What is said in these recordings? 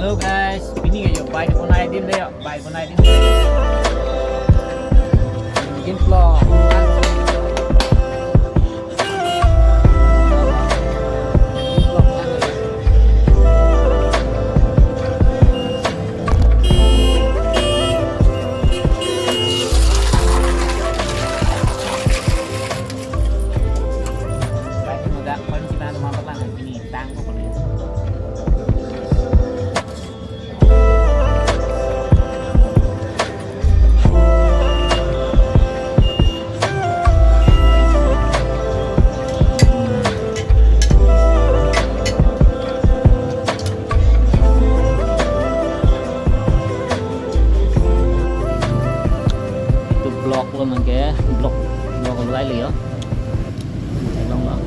Hello guys, bini kayo bike বনাই দিম দে, bike বনাই দিম। Game vlog. এইটো ব্লক এনেকৈ ব্লক ব্লক লগাই লাগিব লং লং।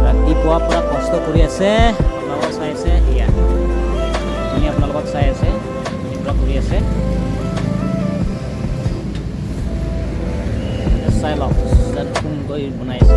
ৰাতিপুৱা পৰা কষ্ট কৰি আছে, আপোনালোকক চাই আছে। এয়া যোনে আপোনালোকক চাই আছে, যোনে পূৰা কৰি আছে, চাই লওক যেন কোনকৈ বনাইছে।